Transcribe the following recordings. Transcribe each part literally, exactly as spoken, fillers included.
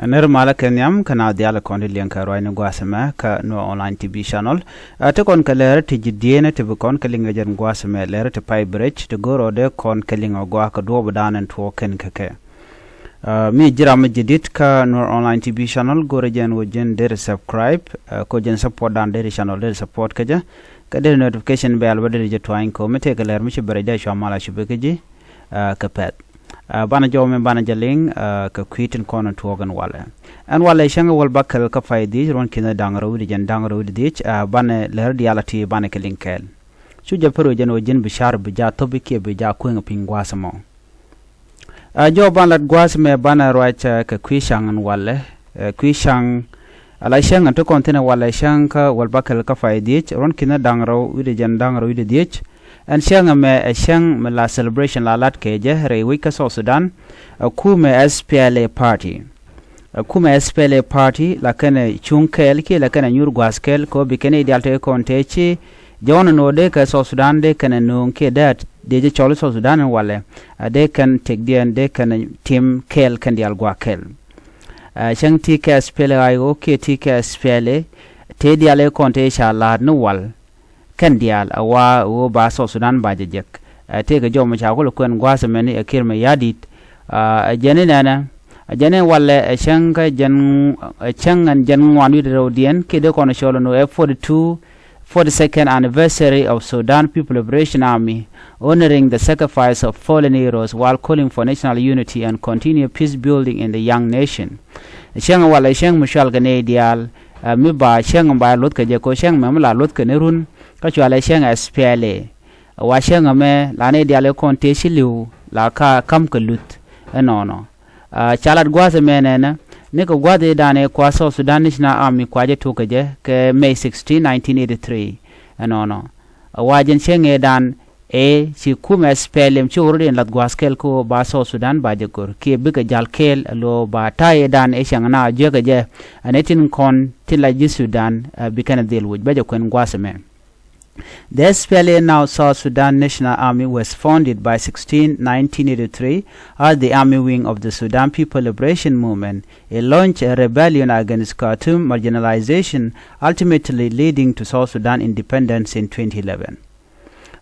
Ner malä kɛ nhiam kä na dhial kɔn di liɛŋ kɛ ruacni gua̱a̱th ɛmɛ kä Nuer Online T V channel. Ɛ ti kɔn kɛ lɛr ti ji̱ dieen ti bi kɔn kɛ liŋ kɛ jɛn gua̱a̱th ɛmɛ, lɛr ti pay bi rɛc ti go̱r ɔ dee kɔn kɛ liŋ ɔ gua̱a̱th kɛ duɔɔp dan ɛn tuɔɔk kɛn kɛ kɛ. Ɛ, mi ji̱ ram mi ji̱ dit kä Nuer Online T V channel, go̱rɛ jɛn wä ji̱n deri subscribe, ɛ, ko jɛn support dan deri channel deri support kɛ jɛ. Kɛ deri notification bell bä deri jɛ tuany ko mi tëëkɛ lɛr mi ci bɛ rɛc dee cua mal a cupi kä ji̱, ɛ, kɛ pɛth. Ɛ, banɛ jɔw mi banɛ jɛ liŋ, ɛ, kɛ kui̱ tin kɔn tuɔɔk ɛn walɛ. Ɛn walɛ cäŋ wäl bäkɛl kä pay dhiec ruɔ̱n ki̱n da̱ŋ rɛw wi̱cdɛ jɛn da̱ŋ rɛw wi̱cdɛ dhiec, ɛ, banɛ lɛr diaal a ti banɛ kɛ liŋ kɛɛl. Cu jɛ pär wä jɛn wä ji̱n bi car bi ja thop ikiɛ bi ja kueŋ piny gua̱a̱th ɛmɔ. Ɛ, jɔw ban lat gua̱a̱th mɛ banɛ ruac, ɛ, kɛ kui̱ ca̱ŋ ɛn walɛ, ɛ, kui̱ ca̱ŋ, ala cäŋ ɛn ti kɔn thi̱n ɛ walɛ cäŋ kä wäl bäkɛl kä pay dhiec ruɔ̱n ki̱n da̱ŋ rɛw wi̱cdɛ jɛn da̱ŋ rɛw wi̱cdɛ dhiec. Ɛn cäŋ ɛmɛ ɛ cäŋ mi la celebration la lat kɛ jɛ rɛy wec kä South Sudan. Ɛ kumɛ S P L A party. Ɛ kumɛ S P L A party la kɛnɛ cuŋ kɛɛl kiɛ la kɛnɛ nyuur gua̱a̱th kɛɛl kɛ ɣöö bi kɛn i̱ diaal tëë kɔn tëë ci jɔ̱ɔ̱n ɛn ɣöö dee kɛ South Sudan dee kɛnɛ nööŋ kiɛ dee dee jɛ cɔl i̱ South Sudan ɛn walɛ. Ɛ dee kɛn tëkdiɛn dee kɛnɛ tim kɛɛl kɛn diaal gua̱a̱th kɛɛl. Ɛ cäŋ ti kɛ S P L A I O kiɛ ti kɛ S P L A tëë diaal i̱ kɔn tëë ca la̱a̱t ni wal kɛn diaal a wa ɣöö ba South Sudan ba jɛ jek. Ɛ tëëkɛ jɔw mi ca kulɛ kuɛn gua̱a̱th ɛmɛni ɛ Kiir Mayardit. Ɛ jɛn in ɛnɛ, ɛ jɛn in walɛ ɛ cäŋ kä jɛn, ɛ cäŋ ɛn jɛn ŋuan wi̱cdɛ rɛwdiɛn kiɛ dee kɔn cɔl ɛn ɣöö ɛ forty two, forty second anniversary of Sudan People Liberation Army, honoring the sacrifice of fallen heroes while calling for national unity and continue peace building in the young nation. Ɛ cäŋ walɛ cäŋ mi cual kɛ nɛy diaal, ɛ mi ba cäŋ ba luɔth kɛ jɛ ko cäŋ mɛ mi la luɔth kɛ ni run kä cualɛ cäŋ S P L A. Wa cäŋ ɛmɛ la nɛy diaal i̱ kɔn tëë ci li̱w la ka ka̱m kɛ luth ɛnɔnɔ. Ɛ ca lat gua̱a̱th ɛmɛ nɛnɛ ni kɛ gua̱a̱th i̱ dan ɛ kua South Sudan National Army kua jɛ tok kɛ jɛ kɛ May sixteen, nineteen eighty three ɛnɔnɔ. Ɛ wa jɛn cäŋ ɛ dan ɛ ci kumɛ S P L M ci ɣöö rɔ̱diɛn lath gua̱a̱th kɛɛl kä ɣöö ba South Sudan ba jɛ go̱r kiɛ bikɛ ja̱l kɛɛl ɛ lo̱o̱ ba ta̱yɛ dan ɛ cäŋ na jiäkä jɛ. Ɛn ɛ tin kɔn tin la ji̱ Sudan, ɛ bi kɛn ɛ dhil wi̱c bä jɛ kuɛn gua̱a̱th ɛmɛ. The S P L A, now South Sudan National Army, was founded by sixteen nineteen eighty-three as the army wing of the Sudan People Liberation Movement. It launched a rebellion against Khartoum marginalization, ultimately leading to South Sudan independence in twenty eleven.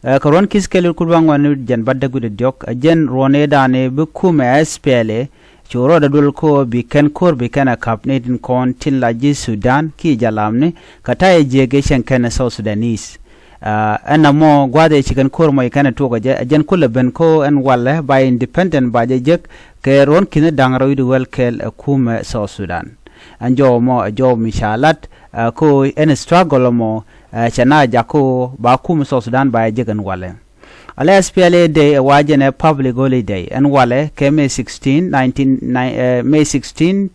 Ɛ kɛ ruɔ̱n ki̱th kɛl i̱ kur bä ŋuan ni jɛn bä däk wi̱cdɛ diɔ̱k ɛ jɛn ruɔ̱n ëë da̱a̱n ëë bi kumɛ S P L A cu rɔɔdɛ duël ko̱o̱ bi kɛn ko̱r bi kɛn ɛ ka̱p ni tin kɔn tin la ji̱ Sudan kiɛ jalamni kɛ ta̱yɛ jiäk ëë cɛn kɛn ɛ South Sudanese. Ɛ ɛn ɛmɔ gua̱a̱th ëë ci kɛn ko̱r mɔ ci kɛn ɛ tuɔɔk ɛ jɛ ɛ jɛn kulɛ ben ko̱o̱ ɛn walɛ ba independent ba jɛ jek kɛ ruɔ̱n ki̱n da̱ŋ rɛw wi̱cdɛ wäl kɛl ɛ kumɛ South Sudan. Ɛn jɔw ɛmɔ ɛ jɔw mi ca lat, ɛ ko̱o̱ ɛn struggle ɛmɔ, ɛ cɛ na jak ko̱o̱ ba kumɛ South Sudan ba jɛ jek ɛn walɛ. Ala S P L A Day ɛ wa jɛn ɛ public holiday ɛn walɛ kɛ May sixteen, nineteen, ni-, ɛ May sixteen,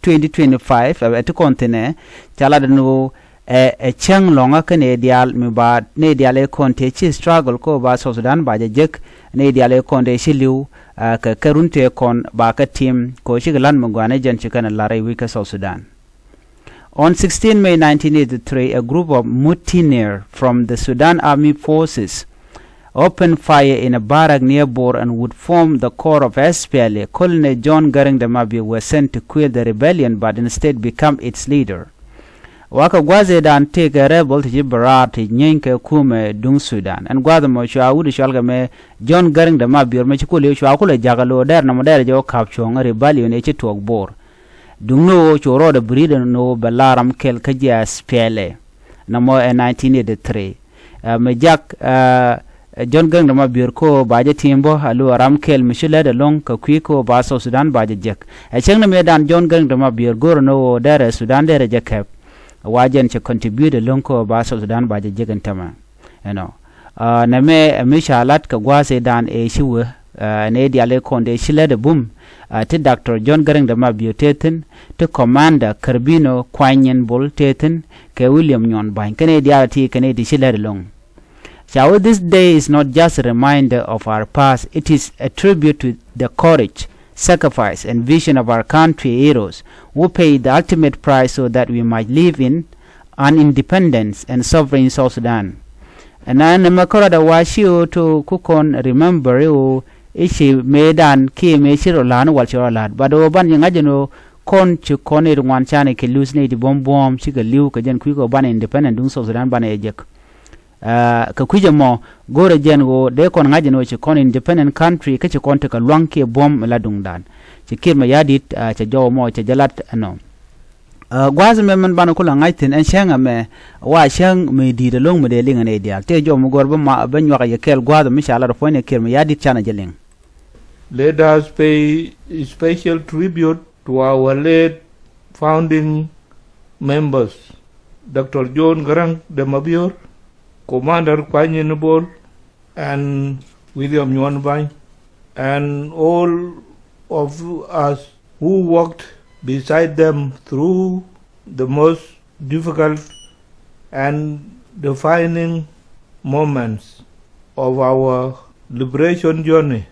twenty twenty-five, ɛ ti kɔn thi̱nɛ ca lat ɛn ɣöö ɛ ɛ cäŋ lɔ̱ŋä kä nɛy diaal mi ba nɛy diaal ëë kɔn tëë ci struggle kä ba South Sudan ba jɛ jek, nɛy diaal ëë kɔn tëë ci li̱w, ɛ kɛ kɛ run tëë kɔn ba kɛ tim kɛ ɣöö cikɛ la̱t mi gua̱n ɛ jɛn ci kɛn ɛ la̱r rɛy wi̱c kä South Sudan. On sixteen May nineteen eighty-three, a group of mutineer from the Sudan Army Forces opened fire in a barrack near Bor and would form the core of S P L A. Colonel John Garang de Mabior was sent to quell the rebellion, but instead become its leader. Wakɛ gua̱a̱th ëë da̱a̱n tëëkɛ rebel ti ci bɛ raar ti nyieeny kɛ kumɛ duŋ Sudan. Ɛn gua̱a̱th ɛmɔ cua wut cɔalkɛ mɛ John Garang de Mabior mɛ ci kulɛ cua kulɛ jakä lo̱o̱ dɛr nɔmɔ dɛr jɛ wä ka̱p cuɔ̱ŋ rebellion ëë ci tuɔɔk Bor. Duŋ ni ɣöö cu rɔɔdɛ bi ri̱t ɛn ɣöö bɛ la ram kɛl kä ji̱ S P L A. Nɔmɔ ɛ nineteen eighty-three. Ɛ mɛ jak, ɛ John Garang de Mabior ko ba jɛ ti̱i̱m bä a lo̱ ɛ ram kɛl mi ci lät ɛlɔ̱ŋ kɛ kui̱ ko ba South Sudan ba jɛ jek. Ɛ cäŋ ni mëë dan John Garang de Mabior go̱r ɛn ɣöö dɛrɛ Sudan dɛrɛ jɛ kɛp. Wa jɛn cɛ contribute ɛlɔ̱ŋ ko ba South Sudan ba jɛ jek ɛn tämɛ. Ɛnɔ. Ɛ nɛmɛ ɛ mi ca lat kɛ gua̱a̱th ëë dan ëë ci wee, ɛ nɛy diaal ëë kɔn dee ci lät ɛ bum, ɛ ti Doctor John Garang de Mabior tëë thi̱n, ti Commander Kerbino Kuany Nyin Bol tëë thi̱n, kɛ William Nyuɔn Bany kɛn ëë diaal ti kɛn ëë ti ci lät ɛlɔ̱ŋ. Ca wee, this day is not just a reminder of our past, it is a tribute to the courage, sacrifice and vision of our country heroes who paid the ultimate price so that we might live in an independence and sovereign South Sudan. Ɛn ɛn ɛmɛ kärɔadɛ wa ci ɣöö to ku kɔn remember i̱ ɣöö i̱ ci mëëdan kiɛ mëë ci rɔ la̱a̱n wal ci rɔ la̱a̱t, but ɣöö ban ji̱ ŋa̱c ɛn ɣöö kɔn ci kɔn nɛy ti ŋuan canɛ kɛ luth nɛy ti buɔ̱m buɔ̱ɔ̱m cikɛ li̱w kɛ jɛn kui̱ kɛ banɛ independent duŋ South Sudan banɛ jɛ jek. Ɛ, kɛ kui̱c ɛmɔ go̱rɛ jɛn ɣöö dee kɔn ŋa̱c ɛn ɣöö ci kɔn independent country kä ci kɔn tekɛ lua̱ŋ kiɛ buɔ̱m mi la duŋdan. Ci Kiir Mayardit, ɛ, cɛ jɔw ɛmɔ cɛ jɛ lat ɛnɔ. Ɛ, gua̱a̱th ɛmɛ min banɛ kulɛ ŋa̱c thi̱n ɛn cäŋ ɛmɛ wa cäŋ mi di̱i̱t ɛlɔ̱ŋ mi dee liŋ ɛn ɛ diaal tëë jɔw mi gɔ̱r bä ma bä nyuak ɛ yɛ kɛɛl gua̱a̱th ɛmɛ ca lat ɛ puɔ̱ny ɛ Kiir Mayardit canɛ jɛ liŋ. Let us pay special tribute to our late founding members, Doctor John Garang de Mabior, Commander Kwanyin Bol, and William Yuan Bany, and all of us who walked beside them through the most difficult and defining moments of our liberation journey.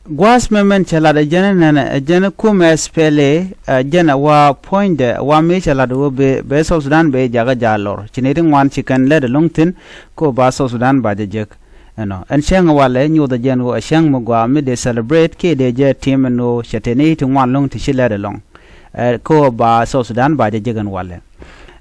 Gua̱a̱th mɛ mɛn cɛ lat ɛ jɛn ɛ nɛnɛ ɛ jɛn ɛ kumɛ S P L A, ɛ jɛn ɛ wa puɔ̱nydɛ ɛ wa mëë cɛ lat ɛ wä bee bee South Sudan bee jakä jaal lɔr ci nɛy ti ŋuan ci kɛn lɛt ɛ lɔ̱ŋ thi̱n. Ko ba South Sudan ba jɛ jek ɛnɔ ɛn cäŋ ɛ walɛ nyoth ɛ jɛn ɣöö ɛ cäŋ mi gɔaa mi dee celebrate kiɛ dee jɛ tim ɛn ɣöö cɛ te nɛy ti ŋuan lɔ̱ŋ ti ci lɛt ɛ lɔ̱ŋ. Ɛ ko ba South Sudan ba jɛ jek ɛn walɛ.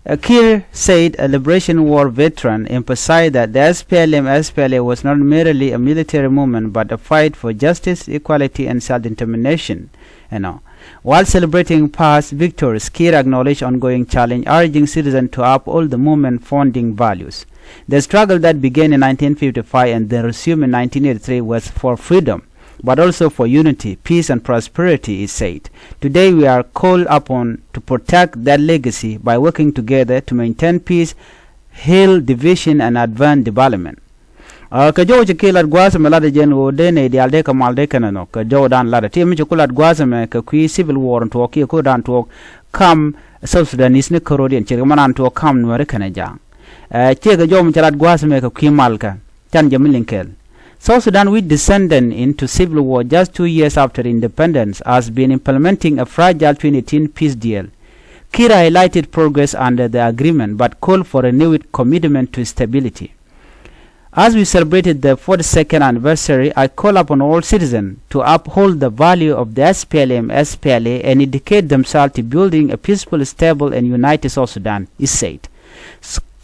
Uh, Kiir said a liberation war veteran emphasized that the S P L M S P L A was not merely a military movement but a fight for justice, equality, and self-determination. You know, while celebrating past victories, Kiir acknowledged ongoing challenge, urging citizens to uphold the movement founding values. The struggle that began in nineteen fifty-five and then resumed in nineteen eighty-three was for freedom, but also for unity, peace, and prosperity, he said. Today we are called upon to protect that legacy by working together to maintain peace, heal division, and advance development. Uh, kɛ jɔw ci kiɛ lat gua̱a̱th mɛ lat jɛn ɣöö dee nɛy diaal dee kɛ mal dee kɛn ɛnɔ kɛ jɔw dan lat ti mi ci ku lat gua̱a̱th mɛ kɛ kui̱ civil war tuɔɔk kiɛ ku dan tuɔɔk kam South Sudanese ni kärodiɛn ce̱tkɛ mɛ nan tuɔɔk kam Nuɛri kɛnɛ ja̱a̱ŋ. Uh, ciɛ kɛ jɔw mi ci lat gua̱a̱th mɛ kɛ kui̱ malkä. Can jɛ mi liŋ kɛɛl. South Sudan, which descended into civil war just two years after independence, has been implementing a fragile twenty eighteen peace deal. Kiir highlighted progress under the agreement but called for renewed commitment to stability. As we celebrated the forty-second anniversary, I call upon all citizens to uphold the value of the S P L M S P L A and dedicate themselves to building a peaceful, stable, and united South Sudan, he said.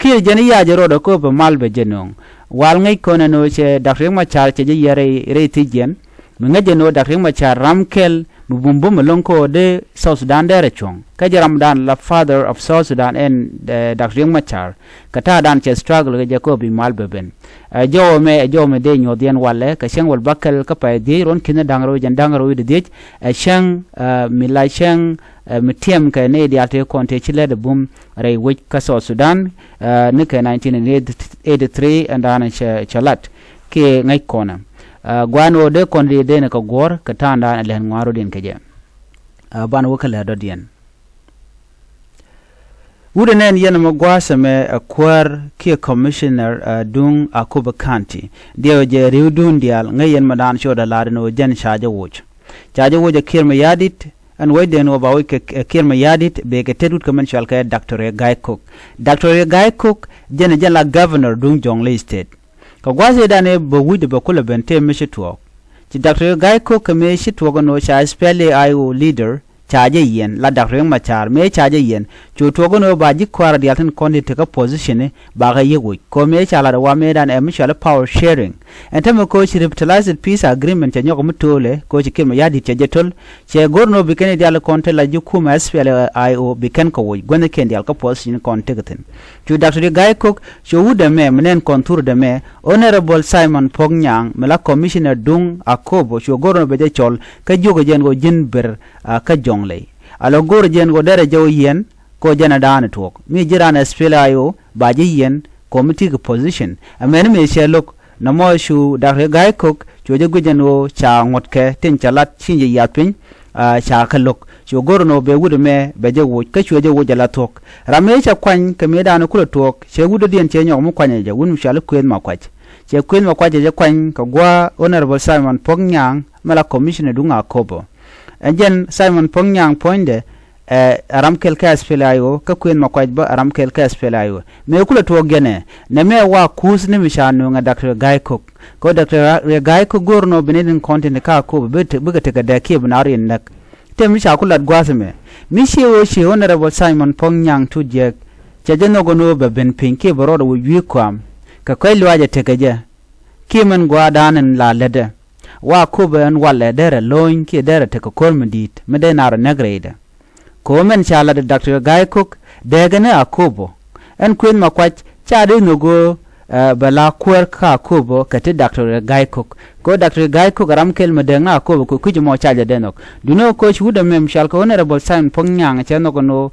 Kiɛ jɛn i̱ ya̱ jɛ rɔɔdɛ kööpɛ mal bɛ jɛ nööŋ. Wal ŋäc kɔn ɛn ɣöö cɛ Dak Riek Macar cɛ jɛ yɛ rɛy rɛy thiec jiɛn. Mi ŋäc jɛ ɛn ɣöö Dak Riek Macar ram kɛl mi bum bum ɛlɔ̱ŋ kɛ ɣöö dee South Sudan dɛɛr ɛ cuɔ̱ŋ. Kä jɛ ramdan la father of South Sudan ɛn, eh, Dak Riek Macar. Kɛ ta̱a̱dan cɛ struggle kɛ jɛ kööp i̱ mal bɛ ben. Ɛ jɔwä mɛ ɛ jɔwä mɛ dee nyuɔ̱th yɛn walɛ kɛ cäŋ wäl bäkɛl kä pay dhiec ruɔ̱n ki̱n da̱ŋ rɛw jɛn da̱ŋ rɛw i̱ di dhiec. Ɛ cäŋ, eh, mi la cäŋ, eh, mi tiɛm kɛ nɛy diaal tëë kɔn tëë ci lɛt ɛ bum rɛy wec kä South Sudan, eh, ni kɛ nineteen eighty-three ɛn da̱a̱n cɛ cɛ lat kiɛ ŋäc kɔnɛ. Eh, gua̱a̱n ɣöö dee kɔn dee dee ni kɛ guɔ̱ɔ̱r kɛ ta̱a̱ŋ da̱a̱n ɛ lɛn ŋua̱a̱r rɔ̱diɛn kɛ jɛ. Eh, ban wä kä lɛr dɔ̱diɛn. Wut ɛnɛn yɛn ɛmɛ gua̱a̱th ɛmɛ ɛ kuäär kiɛ commissioner, eh, duŋ Akobo County. Diɛw jɛ ri̱w duun diaal ŋäc yɛn mɛ daan codɛ la̱r ɛn ɣöö jɛn ca jɛ woc. Ca jɛ woc ɛ Kiir Mayardit, ɛn wecdɛn ɣöö ba wec kɛ, eh, Kiir Mayardit, bee kɛ tet wut kɛ mɛn cɔal kɛ Doctor Riek Gai Kok. Doctor Riek Gai Kok, jɛn ɛ jɛn la governor duŋ Jonglei State. Kɛ gua̱a̱th ëëdan ëë bä wi̱cdɛ bɛ kulɛ ben tëë mi ci tuɔɔk. Ci Doctor Riek Gai Kok kɛ mëë ci tuɔɔk ɛn ɣöö ca S P L A I O leader, ca jɛ yiɛn, la Doctor Riek Macar, mëë ca jɛ yiɛn, cu tuɔɔk ɛn ɣöö ba ji̱ kua̱r diaal tin kɔn ti tekä position i̱, bakɛ yiëk woc. Kɛ ɣöö mëë ca lat ɛ wa mëëdan ɛ mi cɔal i̱ power sharing. Ɛn tämɛ kɛ ɣöö ci revitalized peace agreement cɛ nyɔk mi to̱o̱lɛ, kɛ ɣöö ci Kiir Mayardit cɛ jɛ to̱l. Cɛ go̱r ɛn ɣöö bi kɛn diaal kɔn te la ji̱ kumɛ S P L A I O bi kɛn kɛ woc, guäthnikiɛn diaal kä position kɔn tekɛ thi̱n. Cu Doctor Riek Gai Kok, cu wut ɛmɛ, mi nɛn kɔn thur ɛmɛ, Honorable Simon Puɔk Nyaŋ, mi la commissioner duŋ Akobo, cu go̱r ɛn ɣöö bɛ jɛ cɔl, kä jiökɛ jɛ ɛn ɣöö ji̱n ber, ah, kä Jonglei. A lɔ go̱r jɛ ɛn ɣöö derɛ jɛ ɣöö yiɛn, kɛ ɣöö jɛn ɛ da̱a̱n ɛ tuɔɔk. Mi ji̱ raan S P L A I O, ba ji̱ yiɛn, kɛ ɣöö mi tekɛ position. Ɛmɛni mëë cɛ lo̱k, nɔmɔ cu Doctor Riek Gai Kok, cuɛ jɛ guic ɛn ɣöö ca ŋuɔ̱tkɛ tin cɛ lat, ci jɛ yiath piny, ah, ca kɛ lo̱k. Cu go̱r ɛn ɣöö bɛ wut ɛmɛ bɛ jɛ woc, kä cuɛ jɛ woc ala thuɔ̱k. Ram mëë cɛ kuany kɛ mëëdan kulɛ tuɔɔk, cɛ wut dɔ̱diɛn cɛ nyɔk mi kuanyɛ jɛ, wut mi cɔal i̱ Kuëth Makuac. Cɛ Kuëth Makuac cɛ jɛ kuany kɛ gua̱a̱ Honorable Simon Puɔk Nyaŋ, mi la commissioner duŋ Akobo. Ɛ jɛn Simon Puɔk Nyaŋ puɔ̱nydɛ, ɛ ram kɛl kɛ S P L A I O, kä Kuëth Makuac bä ɛ ram kɛl kɛ S P L A I O. Mëë kulɛ tuɔɔk jɛn ɛ, nɛmɛ wa kuuth ni mi ca nööŋ ɛ Doctor Gai Kok. Kɛ Doctor Gai Kok go̱o̱r nɔ bi ni tin kɔn tin ti ka Akobo bikɛ tekɛ dɛk kiɛ bi na rin näk. Tëë mi ca ku lat gua̱a̱th ɛmɛ, mi ciɛ ɣöö ciɛ Honorable Simon Puɔ̱k Nyaŋ Tut Jiɛk, cɛ jɛ nhɔk ɛn ɣöö bɛ ben piny kiɛ bɛ rɔɔdɛ wä wi̱i̱ kɔam kɛ kɔc luaacɛ tekɛ jɛ. Kiɛ min gua̱a̱thdan in la lätdɛ, wa Akobo ɛn walɛ derɛ lo̱ny kiɛ derɛ tekɛ ko̱r mi di̱i̱t mi dee nar ɛ näk rɛydɛ. Kɛ ɣöö min ca lat ɛ Doctor Gai Kok dääkɛ ni Akobo. Ɛn Kuëth Makuac ca dee nhök ɣöö bɛ la kuäär kä Akobo kɛ ti Doctor Gai Kok. Kɛ ɣöö Doctor Gai Kok ɛ ram kɛl mi dääk ni Akobo kɛ kui̱c ɛmɔ ca jɛ dee nhɔk. Duŋni ɣöö koc wut ɛmɛ mi cɔal kɛ Honorable Simon Puɔ̱k Nyaŋ cɛ nhɔk ɛn ɣöö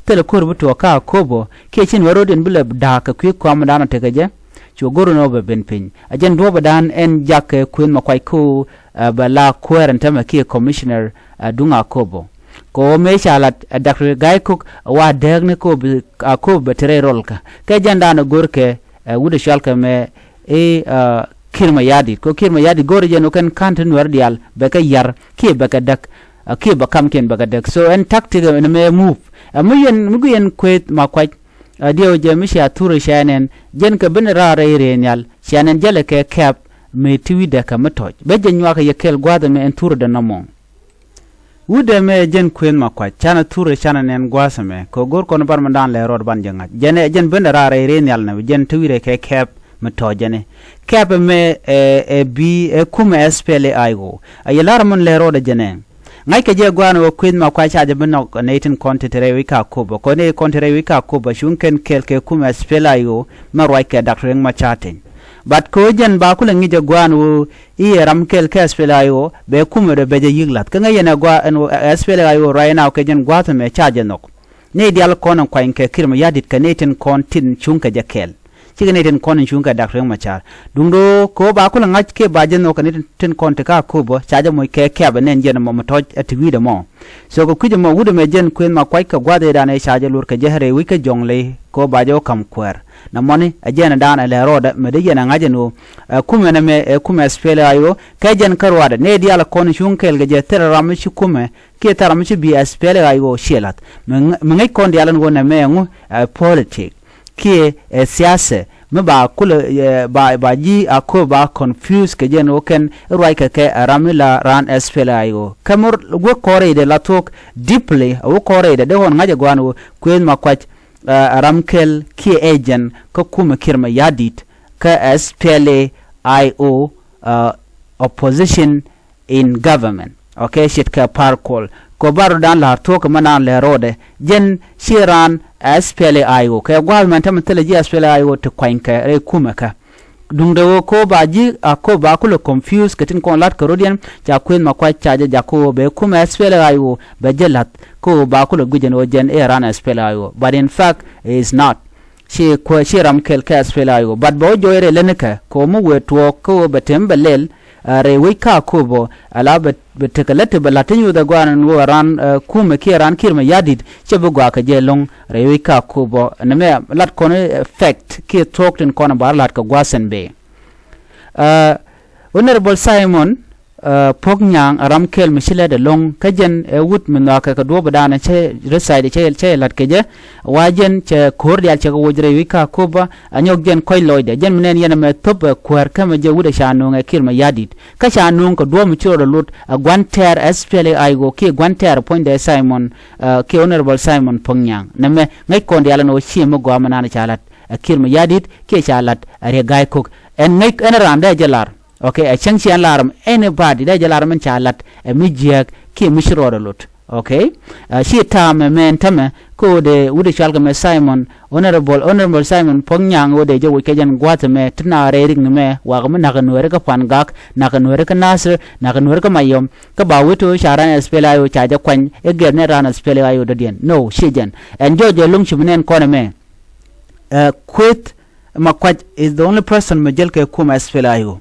thilɛ ko̱r bi tuɔɔk kä Akobo kiɛ cin wä ro̱diɛn bi lɛ da̱a̱k kɛ kui̱ kɔamdan ɔ tekɛ jɛ. Cu go̱r ɛn ɣöö bɛ ben piny. Ɛ jɛn duɔ̱ɔ̱pädan ɛn jak kɛ Kuëth Makuac kä ɣöö bɛ la kuäär ɛn täämɛ kiɛ commissioner duŋ Akobo. Kɛ ɣöö mëë ca lat ɛ Doctor Gai Kok wa dääkni kɛ ɣöö bi Akobo bɛ te rɛy rɔlkä. Kɛ jɛndan ɛ go̱rkɛ ɛ wut ɛ cɔalkɛ mɛ i̱ Kiir Mayardit. Kɛ ɣöö Kiir Mayardit go̱rɛ jɛn ɣöö kɛn ka̱n ti Nuäär diaal bɛ kɛ yar kiɛ bɛ kɛ däk kiɛ bɛ kamkiɛn bɛ kɛ däk. So ɛn tactic ɛn mɛ move ɛ mi yɛn mi gui̱ yɛn Kuëth Makuac. Ɛ diɛw jɛ mi cia thurɛ cia nɛn jɛn kɛ ben raar rɛy rɛy nhial cia nɛn jälɛ kɛ kɛ̈p mëë ti wi̱cdɛ kɛ mi tɔ̱c. Bɛ jɛ nyuak kɛ yɛ kɛl gua̱a̱th ɛmɛ ɛn thurɛ dɛ nɔmɔ. Wut ɛmɛ jɛn Kuëth Makuac canɛ thurɛ canɛ nɛn gua̱a̱th ɛmɛ kɛ go̱r kɔn bar mi da̱a̱n lɛ rɔɔd ban jɛ ŋa̱c. Jɛn ɛ jɛn ben raar rɛy rɛy nhial nɛ jɛn ti wi̱cdɛ kɛ kɛ̈p mi tɔ̱c jɛn ɛ. Kɛ̈p ɛmɛ ɛ bi ɛ kumɛ S P L A I O. Ɛ yɛ la̱r min lɛ rɔɔd ɛ jɛn ɛ. Ŋa̱ckɛ jɛ gua̱a̱n ɣöö Kuëth Makuac ca jɛ bi nhɔk nɛy tin kɔn ti te rɛy wi̱c kä Akobo. Kɛ nɛy kɔn ti rɛy wi̱c kä Akobo cuŋ kɛn kɛɛl kɛ kumɛ S P L A I O mɛ ruac kɛ Doctor Riek Machar Teny. But kɛ ɣöö jɛn ba kulɛ ŋi̱c jɛ gua̱a̱n ɣöö i̱ ɛ ram kɛl kɛ S P L A I O bɛ kumɛ rɛ bɛ jɛ yi̱k la̱th. Kä ŋäc yɛn ɛ gua̱a̱ ɛn ɣöö S P L A I O right now kɛ jɛn gua̱a̱th ɛmɛ ca jɛ nhɔk. Nɛy diaal kɔn in kuany kɛ Kiir Mayardit kɛ nɛy tin kɔn tin cuŋ kɛ jɛ kɛɛl. Cikɛ nɛy tin kɔn in cuŋ kɛ Doctor Riek Machar. Duŋdɛ ɣöö kɛ ɣöö ba kulɛ ŋa̱c kiɛ ba jɛ nhɔk kɛ nɛy tin, tin kɔn ti kä Akobo ca jɛ moc kɛ kɛ̈p ɛ nɛn jɛn ɛmɔ mi tɔ̱c ɛ ti wi̱i̱dɛ mɔ. So kɛ kui̱c ɛmɔ wut ɛmɛ jɛn Kuëth Makuac kɛ gua̱a̱th ëëdan ëë ca jɛ luɔr kɛ jɛ rɛy wi̱c kä Jonglei kɛ ɣöö ba jɛ wä ka̱m kuäär. Nɛmɔni ɛ jɛn ɛ da̱a̱n ɛ lɛ rɔɔdɛ mɛ dee yɛn ɛ ŋa̱c ɛn ɣöö ɛ kumɛ nɛmɛ ɛ kumɛ S P L A I O kɛ jɛn kä ruaadɛ nɛy diaal kɔn in cuŋ kɛɛl kɛ jɛ thilɛ ram mi ci kumɛ kiɛ thilɛ ram mi ci bi S P L A I O ciɛ la̱th. Mi ŋäc, mi ŋäc kɔn diaal ɛn ɣöö nɛmɛ ɛŋu ɛ politic kiɛ ɛ siasɛ mi ba kulɛ ɛ ba, ba ji̱ Akobo ba confuse kɛ jɛn ɣöö kɛn ruac kɛ kɛ ɛ ram mi la raan S P L A I O. Kä mi wä kɔn rɛydɛ la thuɔ̱k deeply ɛ wä kɔn rɛydɛ dee ɣɔn ŋa̱c ɛ gua̱a̱n ɣöö Kuëth Makuac ɛ ram kɛl kiɛ agent kä kumɛ Kiir Mayardit kä S P L A I O, opposition in government. Okay, ce̱tkɛ Par Kuol. Kɛ ɣöö ba rɔ̱dan la̱r thuɔ̱k kɛ mi naan lɛ rɔɔdɛ. Jɛn ci raan S P L A I O kɛ gua̱a̱th mɛn tämɛ thilɛ ji̱ S P L A I O ti kuanykɛ rɛy kumɛ kä. Duŋdɛ ɣöö kɛ ɣöö ba ji̱ Akobo ba kulɛ confuse kɛ tin kɔn la̱t kɛ rɔ̱diɛn ca Kuëth Makuac ca jɛ jak kɛ ɣöö bɛ kumɛ S P L A I O bɛ jɛ la̱th kɛ ɣöö ba kulɛ gui̱c ɛn ɣöö jɛn i̱ raan S P L A I O. But in fact, it is not. Ci kuäär, ci ram kɛl kɛ S P L A I O. But bɛ wä jɔɔc rɛy lätnikɛ kɛ ɣöö mi wëë tuɔɔk kä ɣöö bɛ tɛm bɛ lɛl rɛy wec kä Akobo ala bɛ, bɛ tekɛ lät ti bɛ la̱t ti nyuuth ɛ gua̱a̱r ɛn ɣöö raan kumɛ kiɛ raan Kiir Mayardit cɛ bi gɔaa kɛ jɛ ɛlɔ̱ŋ rɛy wec kä Akobo. Nɛmɛ lat kɔn fact kiɛ thuɔ̱k tin kɔn ba la̱t kɛ gua̱a̱th ɛn bëë. Honorable Simon Puɔ̱k Nyaŋ ɛ ram kɛl mi ci lɛt ɛlɔ̱ŋ kä jɛn ɛ wut mi nhɔakɛ kɛ duɔ̱ɔ̱pädan cɛ reside cɛ, cɛ la̱t kɛ jɛ. Wa jɛn cɛ ko̱r diaal cɛ kɛ woc rɛy wi̱c kä Akobo. Ɛ nyɔk jɛn kɔc lɔcdɛ jɛn mi nɛn yɛn ɛmɛ thop ɛ kuäär kä mɛ jɛ wut ɛ ca nööŋ ɛ Kiir Mayardit kä ca nööŋ kɛ duɔ̱ɔ̱p mi ci rɔɔdɛ lot ɛ gua̱n tɛɛr S P L A I O kiɛ gua̱n tɛɛr puɔ̱nydɛ Simon kiɛ Honorable Simon Puɔ̱k Nyaŋ. Nɛmɛ ŋäc kɔn diaal ɛn ɣöö ciɛ mi gɔaa mi naan ca la̱t ɛ Kiir Mayardit kiɛ ca la̱t ɛ Riek Gai Kok. Ɛn ŋäc ɛn raan dee jɛ lar. Okay, ɛ cäŋ ciɛ ɛn lar ɛm anybody dee jɛ lar ɛm ɛn ca la̱t ɛ mi jiääk kiɛ mi ci rɔɔdɛ lot. Okay. Ci ta̱a̱ mɛ mɛn tämɛ kä ɣöö dee wut ɛ cɔal kɛ mɛ Simon, Honorable, Honorable Simon Puɔ̱k Nyaŋ ɣöö dee jɛ woc kɛ jɛn gua̱a̱th ɛmɛ ti na rɛy rik ni mɛ wakɛ mi na̱k ɛ Nuääri kä Pangak, na̱k ɛ Nuääri kä Nasir, na̱k ɛ Nuääri kä Mayom kä ba wut ɣöö ca raan S P L A I O ca jɛ kuany ɛ gɛr ni raan S P L A I O dɔ̱diɛn. No, ciɛ jɛn. Ɛn jɔɔc jɛ lo̱ŋ ci mi nɛn kɔn ɛmɛ. Kuëth Makuac is the only person mi jäl kɛ kumɛ S P L A I O.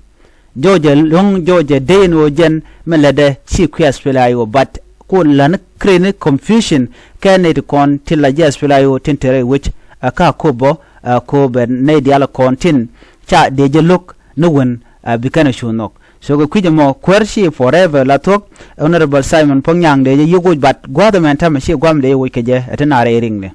Jɔɔcɛ lo̱ŋ jɔɔcɛ dee in ɣöö jɛn mi lätdɛ ci kui̱ S P L A I O, but ku la̱ni create ni confusion kɛ nɛy ti kɔn ti la ji̱ S P L A I O tin te rɛy wec ɛ kä Akobo. Ɛ ko bɛ nɛy diaal kɔn tin ca dee jɛ lo̱k ni wen ɛ bi kɛn ɛ cu nhɔk. So kɛ kui̱c ɛmɔ kuäär ci forever la thuɔ̱k. Honorable Simon Puɔ̱k Nyaŋ dee jɛ yiëk woc, but gua̱a̱th ɛmɛn täämɛ ci gua̱a̱th mi dee jɛ woc kɛ jɛ ɛ ti naar rɛy riŋdɛ.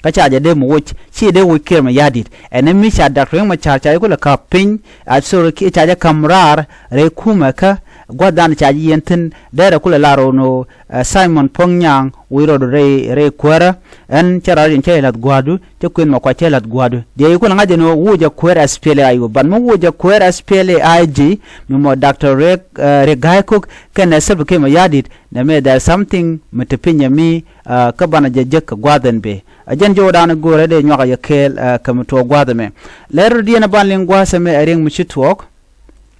Kä ca jɛ dee mi woc, ci dee woc Kiir Mayardit. Ɛn ɛ mi ca Doctor Riek Machar ca jɛ kulɛ ka̱p piny, a, sorry, ca jɛ ka̱m raar rɛy kumɛ kä gua̱a̱th dan ca jɛ yɛn thi̱n, dee rɛ kulɛ lar ɣöö nɔ, ɛ, Simon Puɔ̱k Nyaŋ woc rɔɔdu rɛy, rɛy kuäärä. Ɛn cä raar in cä jɛ la̱th gua̱a̱du, cä kuëth mɔ kua cä jɛ la̱th gua̱a̱du. Diɛ yi kulɛ ŋa̱c ɛn ɣöö woc jɛ kuäär S P L A I O, but mi woc jɛ kuäär S P L A I G, mi mɔ Doctor Riek, ɛ, Riek Gai Kok kɛnɛ Salva Kiir Mayardit, nɛmɛ there is something mi te piny ɛ mi, ɛ, kä banɛ jɛ jek kɛ gua̱a̱th ɛn bëë. Ɛ jɛn jɔwdan go̱o̱rɛ dee nyuak ɛ yɛ kɛɛl, ɛ, kɛ mi tuɔɔk gua̱a̱th ɛmɛ. Lɛr rɔ diɛn ɛ ban liŋ gua̱a̱th ɛmɛ ɛ riɛŋ mi ci tuɔɔk.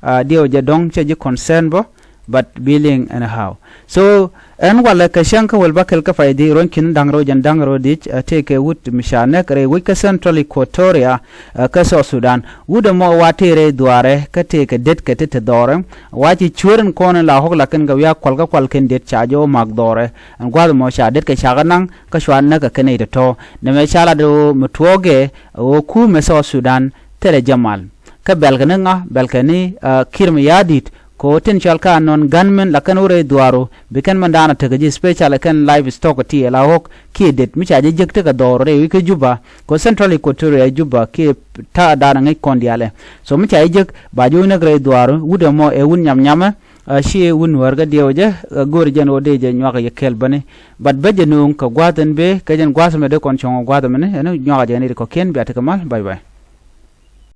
Ɛ, diɛw jɛ dɔ̱ŋ cɛ ji̱ concern bä, but bi liŋ anyhow. So ɛn walɛ kɛ cäŋ kä wäl bäkɛl kä pay di ruɔ̱ny ki̱n da̱ŋ rɛw jɛn da̱ŋ rɛw dic, ɛ, tëëkɛ wut mi ca näk rɛy wec kä Central Equatoria, ɛ, kä South Sudan. Wut ɛmɔ wa tëë rɛy dhuaarɛ kä tëëkɛ det kɛ ti te dhɔrɛ. Wa ci cuäär in kɔn in la ɣɔ̱k lakin kɛ wiak kual kä kual kɛn det ca jɛ wä mak dhɔrɛ. Ɛn gua̱a̱th ɛmɔ ca det kɛ cakɛ naŋ kä cua näk kɛ kɛn i̱ tɔ̱tɔ̱. Nɛmɛ ca lat ɣöö mi tuɔɔkɛ ɣöö kumɛ South Sudan thilɛ jɛ mal. Kä bɛlkɛ ni ŋa, bɛlkɛ ni, ɛ, Kiir Mayardit, kɛ ɣöö tin cɔal kä anɔn gunmen la kɛn wä rɛy dhuaaru, bi kɛn mɛn daanɔ tekɛ ji̱ special kɛn livestock ti ɛ la ɣɔ̱k kiɛ det mi ca jɛ jek tekɛ dhɔr rɛy wi̱c kä Juba, kɛ ɣöö Central Equatoria Juba kiɛ ta̱a̱ daanɔ ŋäc kɔn diaalɛ. So mi ca jɛ jek ba jɛ wä näk rɛy dhuaaru, wut ɛmɔ ɛ wut nyam nyamɛ, ɛ, ci wut nuäär kä diɛw jɛ, ɛ, go̱o̱ri jɛn ɣöö dee jɛ nyuak yɛ kɛɛl bäni. But bä jɛ nööŋ kɛ gua̱a̱th ɛn bëë, kɛ jɛn gua̱a̱th ɛmɛ dee kɔn cuɔ̱ŋ ɛ gua̱a̱th ɛmɛni, ɛn nyuak jɛ ni ri kɔ̱kiɛn bia tekɛ mal, bye bye.